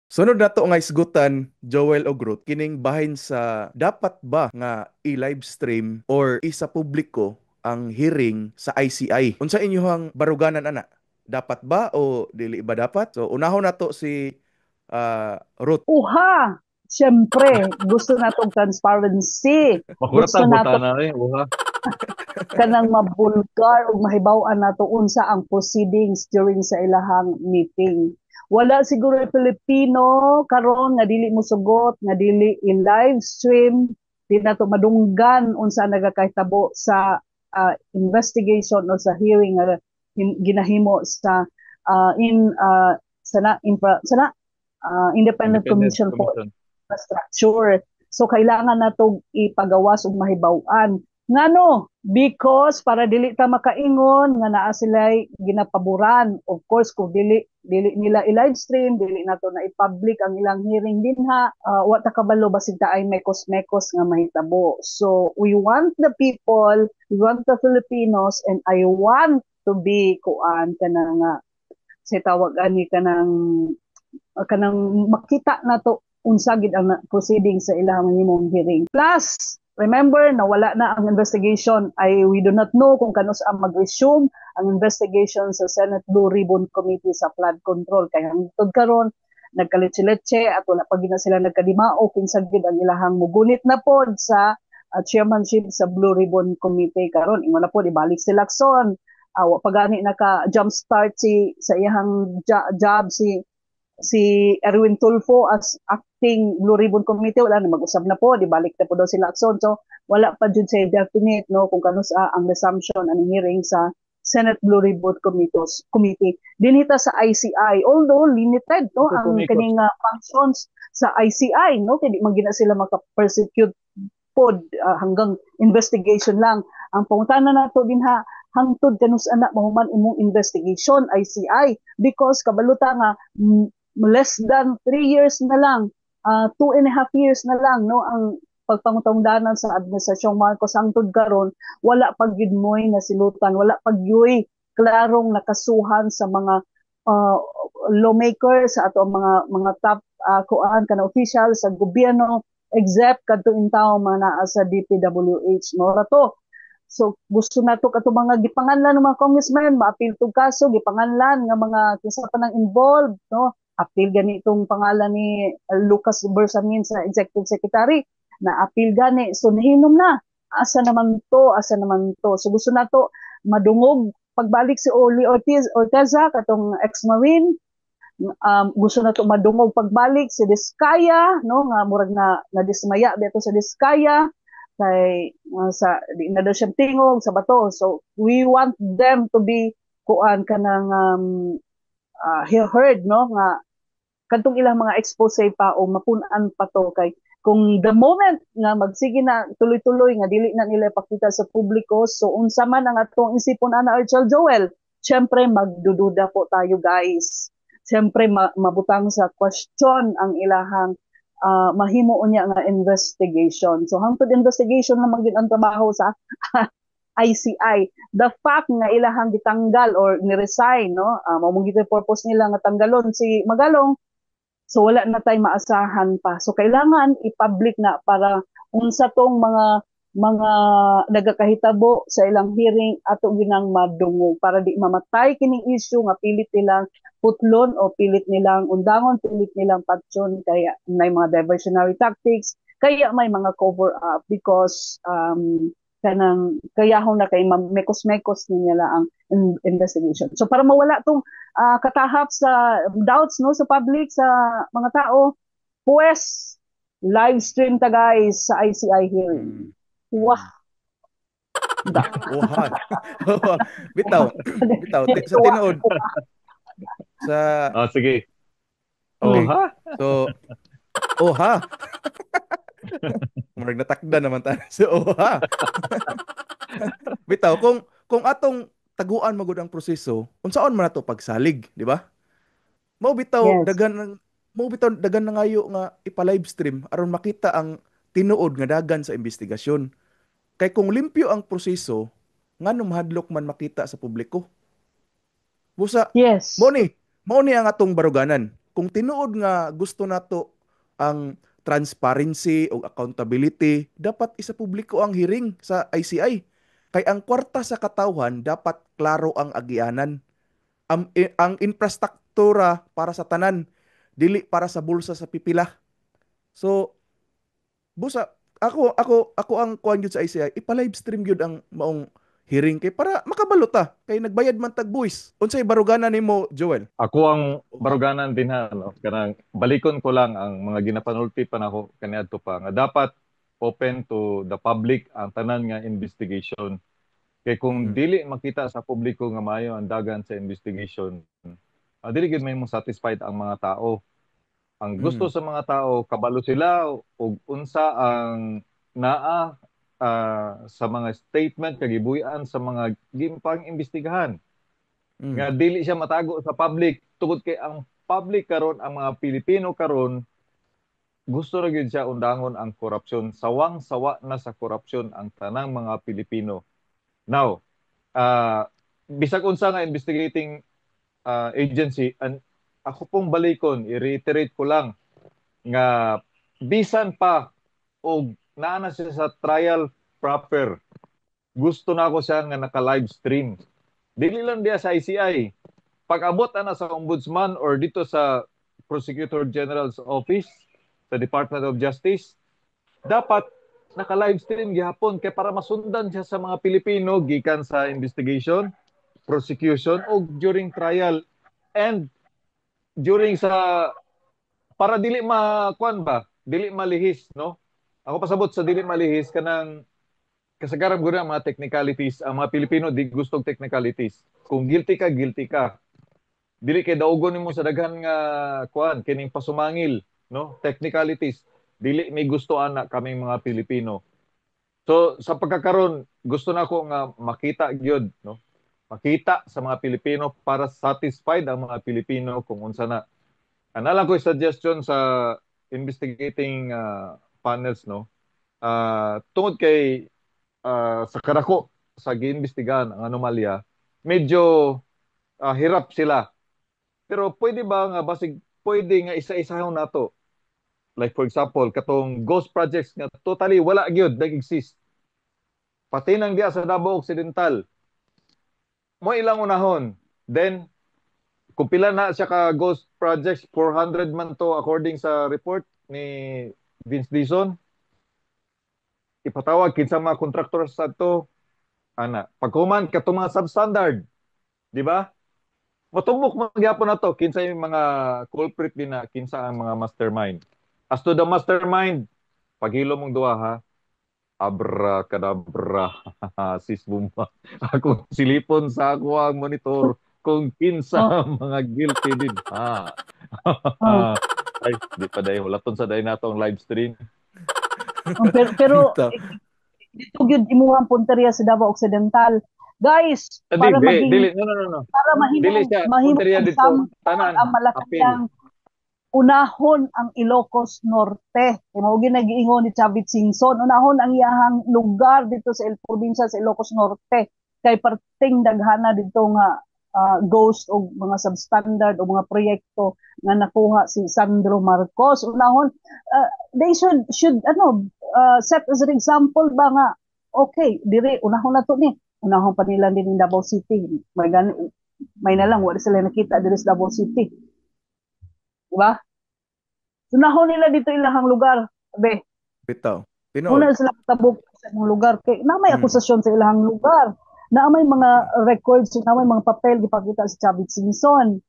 Sunod nato nga isgutan, Joel og Ruth, kining bahin sa dapat ba nga i-live stream or isa publiko ang hearing sa ICI. Unsa inyohang baruganan ana? Dapat ba o dili ba dapat? So unahon nato si Ruth. Uha! Siyempre, gusto nato transparency. Gusto nato na rin, uha. Kanang mabulgar ug mahibaw-an nato unsa ang proceedings during sa ilahang meeting. Wala siguro Pilipino karon nga dili mo sugot nga dili i-live stream, di nato madunggan unsa nagakahitabo sa investigation o sa hearing nga ginahimo sa in sana infra sana Independent Commission for Infrastructure. So kailangan nato ipagawas ug mahibaw-an. Ngano? Because para dili ta makaingon nga naa sila'y ginapaboran. Of course, kung dili dili nila i-live stream, dili nato na i-public ang ilang hearing dinha, wa ta kabalo basig ta ay mekos-mekos nga mahitabo. So we want the people, we want the Filipinos, and I want to be kuan kanang nga sa tawag ani kanang kanang makita nato unsa gid ang proceeding sa ilang mahimong hearing. Plus, remember na wala na ang investigation ay we do not know kung kanus ang mag-resume ang investigation sa Senate Blue Ribbon Committee sa flood control, kay hangtod karon nagkalitsi-letse at wala pa gina sila nagkadimao kinsa gid ang ilahang mugunit na pod sa chairmanship sa Blue Ribbon Committee karon. Ingon na pod ibalik si Lacson, wa pa gani naka jump start si sa iyang job si si Erwin Tulfo as acting Blue Ribbon Committee. Wala na, mag-usab na po, di balik na po daw si Lacson. So wala pa jud say definite, no, kung kanus ang resumption ang hearing sa Senate Blue Ribbon Committee. Dinhi ta sa ICI, although limited, no, ang kaning functions sa ICI, no, kay di man gina sila maka-persecute pod, hanggang investigation lang. Ang pangutana nato dinha, hangtod kanus ana mahuman imong investigation, ICI? Because kabaluta nga less than 3 years na lang, 2.5 years na lang, no, ang pagpangutangdanan sa administrasyong Marcos. Hangtod karon wala pa gyud moy nasilutan, wala pa gyuy klarong nakasuhan sa mga lawmakers, sa ato ang mga top kuan kana official sa gobyerno, except kadto intaw mga naa sa DPWH, no ra to. So gusto nato kato mga gipanganlan ng mga congressman maapil tong kaso, gipanganlan nga mga kinsa pa nang involved, no. Apil ganitong pangalan ni Lucas Bersamin sa executive secretary na apil gani. So nahinom na, asa naman to, asa naman to? So gusto nato madungog pagbalik si Orly Ortiz Orteza, katong ex-marine. Gusto nato madungog pagbalik si Diskaya, no, nga murag na nadismaya dito sa Diskaya kay sa di na daw siya tingog sa bato. So we want them to be kuan kanang heard, no, nga kadtong ilang mga expose pa o mapun-an pa to, kay kung the moment nga magsige na tuloy-tuloy nga dili na nila ipakita sa publiko, so unsa man ang atong isipon ana, Archel, Joel, syempre magdududa po tayo, guys. Syempre mabutang sa question ang ilahang mahimo unya nga investigation. So hangtod investigation naman gid ang trabaho sa ICI. The fact nga ilahang gitanggal or ni-resign, no, mao mong purpose nila nga tanggalon si Magalong. So wala na tay maasahan pa. So kailangan i-public na para unsa tong mga nagakahitabo sa ilang hearing ato ginang madungog para di mamatay kining issue nga pilit nilang putlon o pilit nilang undangon, pilit nilang patyon, kaya may mga diversionary tactics, kaya may mga cover up, because kanang kayahon na kay mekos-mekos nila ang investigation. So para mawala tong katahap sa doubts, no, sa public, sa mga tao, pues live stream ta, guys, sa ICI hearing. Wah. Wah. Bitaw. Bitaw. Sa tinuod. Sa Oh, sige. Okay. Oh, ha? So oh ha. Murag natakda naman tayo. So oh ha. Bitaw, kung atong taguan magud ang proseso, unsaon man nato pagsalig, di ba? Mao bitaw daghan mao bitaw daghan na ngayo nga ipa-live stream aron makita ang tinuod nga dagan sa investigasyon. Kay kung limpyo ang proseso, ngano mahadlok man makita sa publiko? Busa, mao ni ang atong baruganan. Kung tinuod nga gusto nato ang transparency o accountability, dapat isa publiko ang hearing sa ICI. Kay ang kwarta sa katawhan dapat klaro ang agianan. Ang infrastruktura para sa tanan, dili para sa bulsa sa pipila. So, busa ako ang kuan gyud sa ICI, ipa-live stream gyud ang maong hearing kay para makabalo ta kay nagbayad man tag buwis. Unsay baruganan nimo, Joel? Ako ang baruganan din ha, no? Kanang balikon ko lang ang mga ginapanulti pa nako kaniadto pa nga dapat open to the public ang tanan nga investigation. Kay kung dili makita sa publiko nga maayo ang dagan sa investigation, dili gyud may mo satisfied ang mga tao. Ang gusto sa mga tao, kabalo sila og unsa ang naa sa mga statement kagibuy-an sa mga gimpang imbestigahan. Nga dili siya matago sa public tungod kay ang public karon, ang mga Pilipino karon, gusto ra gyud siya undangon ang korupsyon. Sawang-sawa na sa korupsyon ang tanang mga Pilipino. Now, bisag unsa nga investigating agency, and ako pong balikon, i-reiterate ko lang nga bisan pa og naa na siya sa trial proper, gusto na ako siya nga naka-live stream. Dili lang diya sa ICI. Pag-abot ana sa ombudsman or dito sa Prosecutor General's Office, sa Department of Justice, dapat naka-live stream gihapon kay para masundan siya sa mga Pilipino gikan sa investigation, prosecution o during trial and during sa para dili ma kuan ba, dili malihis, no? Ako pasabot sa dili malihis, kanang kasagaran gud ang mga technicalities. Ang mga Pilipino di gustong technicalities. Kung guilty ka, guilty ka. Dili kay daugon nimo sa daghan nga kuan kining pasumangil, no? Technicalities. Dili may gusto ana kaming mga Pilipino. So sa pagkakaron, gusto na ako nga makita gyud, no? Makita sa mga Pilipino para satisfied ang mga Pilipino kung unsa na. Ana lang ko suggestion sa investigating panels, no? Tungod kay sa karako sa giimbestigahan ang anomalya, medyo hirap sila. Pero pwede ba nga basig pwede nga isa-isahon nato? Like for example, katong ghost projects nga totally wala gyud nag-exist. Pati nang diya sa Davao Occidental. Mo ilang unahon. Then kung pila na siya ka ghost projects, 400 man to according sa report ni Vince Dizon. Ipatawag kinsa mga contractor sa to ana. Pagkuman katong mga substandard, di ba? Matumbok man gyapon na to kinsa yung mga culprit din na, kinsa ang mga mastermind. As to the mastermind, paghilo mong duha ha. Abracadabra, sis bumba. Ako silipon sa ako ang monitor kung kinsa mga guilty din. Ha. Oh. Ay, di pa dahil hulaton sa dahil nato ang live stream. Oh, pero dito gyud imuhang punteriya sa Davao Occidental. Guys, para di, maging dili, no, no, no, no. Para mahimong Dili siya mahimong punteriya dito. example Tanan, ang Malacañang, unahon ang Ilocos Norte. Kay mao gyud nag-iingon ni Chavit Singson, unahon ang iyahang lugar dito sa probinsya sa Ilocos Norte kay perting daghana dito nga ghost o mga substandard o mga proyekto nga nakuha si Sandro Marcos. Unahon, they should ano set as an example ba nga okay, dire unahon na to ni. Unahon pa nila din in Davao City. May gani, may na lang wala sila nakita diri sa Davao City. Diba? Unahon nila dito ilahang lugar. Be. Bitaw. Tinuod. Una sila katabok sa imong lugar kay na may akusasyon sa ilahang lugar. Na may mga records, na may mga papel gipakita si Chavit Singson.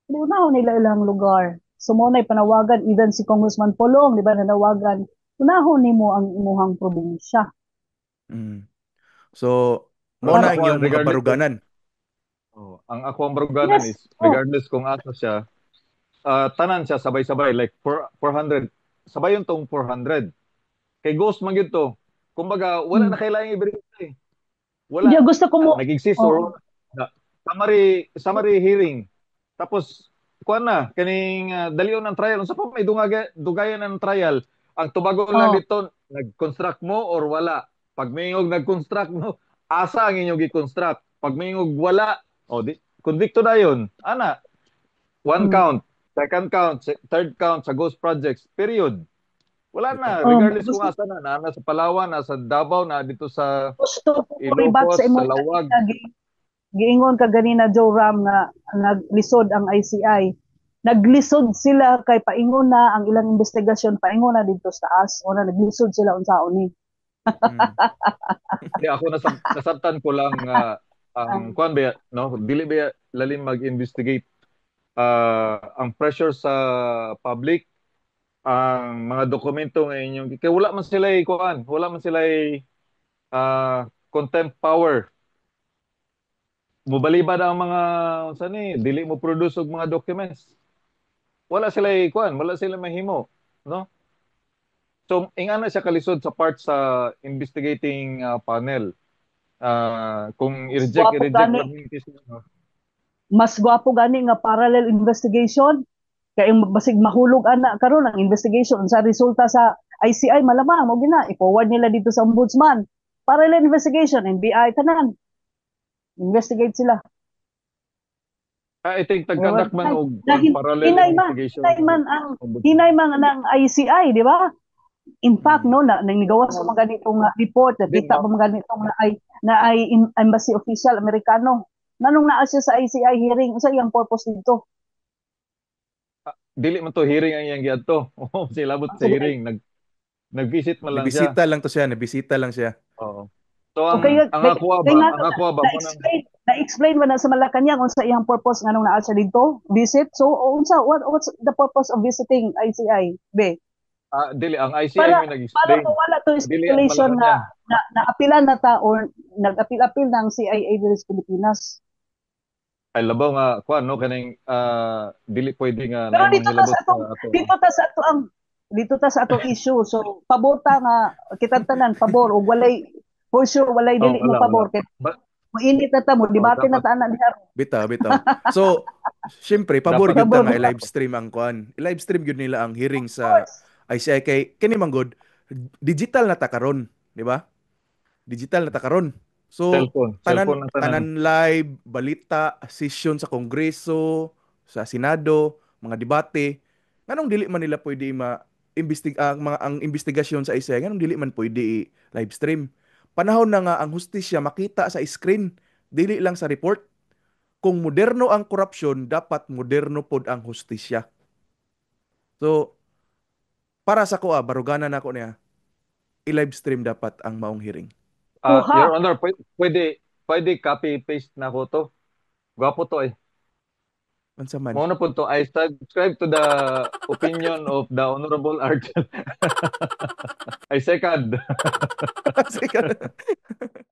Di unahon nila ilahang lugar. So mo na'y panawagan even si Congressman Polong, di ba, nanawagan, unahon nimo ang imuhang probinsya. So mo na Ako, inyong mga regardless baruganan. Oh, ang ako ang baruganan is regardless kung asa siya, tanan siya sabay-sabay like 400 sabay yung tong 400. Kay ghost man gyud to. Kumbaga wala na kailangang i-verify. Wala. Yeah, gusto ko mo nag-exist or wala. Summary hearing. Tapos kuan na kaning dalion ang trial, unsa pa may dugayan ang trial. Ang tubagon lang dito, nag-construct mo or wala. Pag mayingog nag-construct mo, asa ang inyong gi-construct. Pag mayingog wala, oh di convicto na yun. Ana, one count. Second count, third count sa ghost projects, period. Wala na, regardless kung asa na, naa sa Palawan, nasa Davao, na dito sa Gusto ko i-back Ilocos, sa sa imong Laoag. Kanina, giingon ka ganina, Joe Ram, nga naglisod ang ICI. Naglisod sila kay paingon na ang ilang investigasyon, paingon na dito sa taas. O na naglisod sila unsaon ni. Di ako nasabtan ko lang nga ang kuan ba, no, dili ba lalim mag-investigate, ang pressure sa public, ang mga dokumento nga inyong kay wala man sila kuan, wala man sila contempt power. Mubalibad ang mga unsa ni, dili mo produce og mga documents. Wala sila kuan, wala sila mahimo, no? So ingana siya kalisod sa part sa investigating panel. Kung i-reject, Gwapo i-reject gani. lang yung case, no? Mas gwapo gani nga parallel investigation kay basig mahulog ana karon ang investigation sa resulta sa ICI, malamang mo gina i-forward nila dito sa ombudsman. Parallel investigation, NBI, tanan. Investigate sila. I think tag-conduct man og parallel hinay man, investigation. Hinay man ang ICI, di ba? In fact, no, na nang nigawas sa mga ganitong report, nakita pa mga ganitong na ay embassy official Amerikano. Nganong naa siya sa ICI hearing? Unsa iyang purpose dito? Dili man to hearing ang iyang giadto. Oo, sila labot sa hearing, nag-visit man lang siya. Nabisita lang to siya, nabisita lang siya. Oo. So ang Okay, ang ako ba, kaya nga ang ako ba mo nang na-explain ba na sa Malacanang unsa iyang purpose nganong naa siya dito? Visit? So unsa what's the purpose of visiting ICI? Be. Dili ang ICI Para may nag-explain. Para mawala to Dili ang speculation na Malacanang. Na naapilan na ta or nag-apil-apil ng CIA diri sa Pilipinas. Ay, labaw nga kuan, no, kaning dili pwede nga Pero naay dito ta manghilabot sa atong sa ato. Dito ta sa atong issue. So pabor ta nga kitang tanan pabor og walay, for sure walay Oh, dili mo wala, pabor wala. kay moinit na ta mo debate na dapat ta ana diha. Bitaw, bitaw. So, syempre, pabor Dapat gyud ta Pabor nga ta. I-live stream ang kuan. I-live stream gyud nila ang hearing sa Of course. ICI kay kini man gud digital na ta karon, di ba? Digital na ta karon. So, Cellphone, tanan cellphone ang tanan. Tanan live balita, session sa Kongreso, sa Senado, mga debate. Nganong dili man nila pwede ma imbestig ang mga ang investigasyon sa ICI, nganong dili man pwede i-live stream? Panahon na nga ang hustisya makita sa screen, dili lang sa report. Kung moderno ang korupsyon, dapat moderno pod ang hustisya. So, para sa ko, barugana na ako niya, i-live stream dapat ang maong hearing. Kuha. Your Honor, pwede copy paste na ko to. Gwapo to eh. Unsa man? Mao na po to. I subscribe to the opinion of the Honorable Archel. I second. Second.